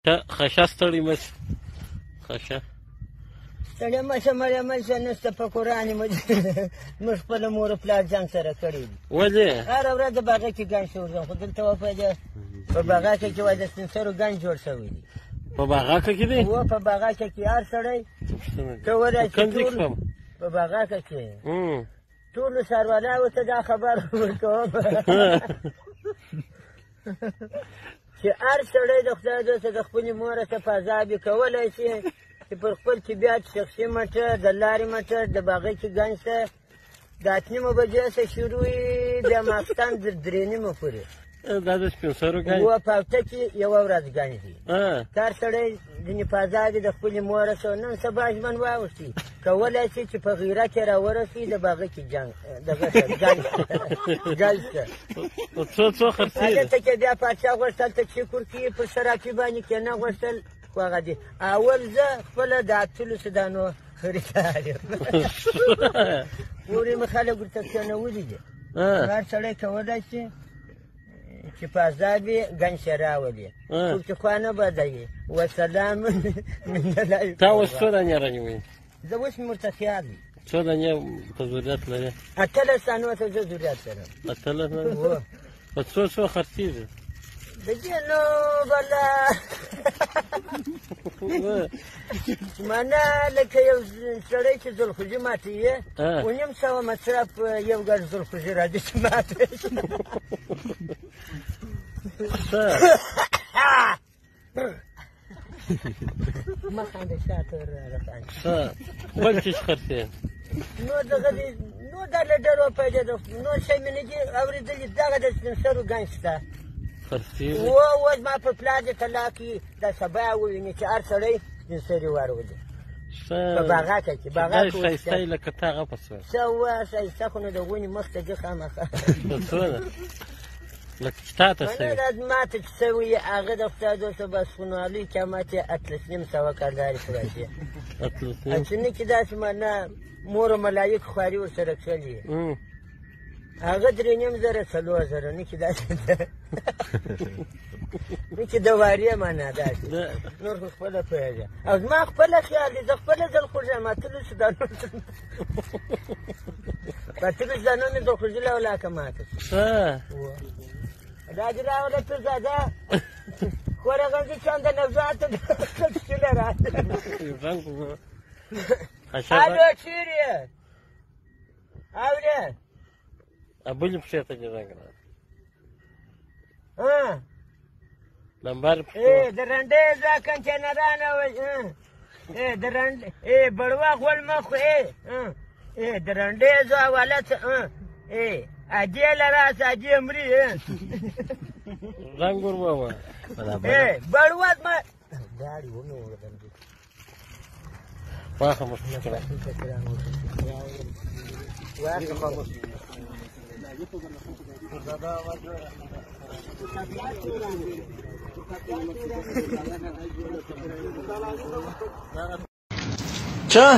خشه ستړي مه شه، خشه ستړی مه شه، مړی مه شه، نشته په قرآن موږ خپله مور و پلار جنګ سره کړی دي. ولې؟ هره ورځ د باغه کې ګنج ورځم، خو دلته وپیده په باغه کې چې وایي د سپین سرو ګنج جوړ شوی دی. په باغاکه کې دی؟ هو، په باغاکه کې هر سړی کولی شي ټول په باغاکه کې ټولو ښاروالانو ته دا خبر ورکوم چې هر سړی د خدای دوسته د خپلې مور څخه په عذاب یې کولی شي چې پر خپل طبیعت شخصي موټر، د لارې موټر، د باغې کې ګنج ته د 8:30 بجې څخه شروع وي، بیا ماخستن تر 3:30 پورې. دا د سپین سرو ګنج؟ هو، په هفته کې یوه ورځ ګنج دی. کار سړی ځینې په عذاب د خپلې مور څخه نن سبا ژوند واوښتي، کولی شي چې په غیره کې راورسي د باغې کې جنګ دغه ګنج ګنج ته. څو څو خرڅېږي؟ هلته کې بیا پاچا غوښتل ته چې کور کې پر صرافي باندې کې نه غوښتل، خو هغه دي اول زه خپله د 18 دانو خریدار یم. پورې مې خلک ورته کښېنولي دي. هر سړی کولی شي چې په عذاب یې ګنج یې راولي، څوک چې خوا نه بدوي. وسلام من الله. تا اوس څو دانې رانیولي؟ زه اوس مې ورته خیال دی. څو دانې ته ضرورت لرې؟ 18 دانو ته زه ضرورت لرم. 18 دانې؟ په څو څو خرڅېږي؟ د دې نو بله معنا لکه یو سړی چې زلخوجي ماتوي، 550 مصرف یو ګز زلخوجي راځي چې ماتوي. مه خانده، شاته راخاندې. بل څه خرڅېږي؟ نو دغه دي، نو دا له ډېرو پیدا ده، نور شی مې نه دي اورېدلي. دغه د سپین سرو ګنج شته خرڅېږي. هو، زما پر پلار دې طلاق وي، دا سبا وویني چې هر سړی سپین سري ورولي په باغاکه کې. باغاکه ښایسته یې لکه تا هغه په څه؟ څه وه ښایسته خو نو د ونې مخ ته ځي خامخا. څه ده؟ لکه چې تا ته سوي. دا ما ته چې سوي هغه د خدای دوسته بس خو نو لوی قیامت یې 18.5 کلدارې پراتې. 18.5؟ چې نه کې داسې معنا مور او ملایک خواري ورسره کښلي، هغه 3,500 4,000 نه کې داسې نه کې د وارې معنا داسې. نور خو خپله پوهېږه. او زما خپله خیال دی، زه خپله زلخوږ یم، 18 دانو په 18 دانو مې زلخوږي له ولاکه ماته شوه. دا دې راوله پیرزاده خوره غوندې چنده نوزاته شله راته. الو، چېرې یې؟ اورې؟ بلې پښې ته دې زنګ راغی. لمبر پښتو. د رنډې ځه کنټینران د رنډ بړوا غول مخ د رنډې ځه والا څه ادې له راسه ادې مري. زنګ ور ووهه. بړوا زما داړي ومې وړل. واخه مشکله. چا؟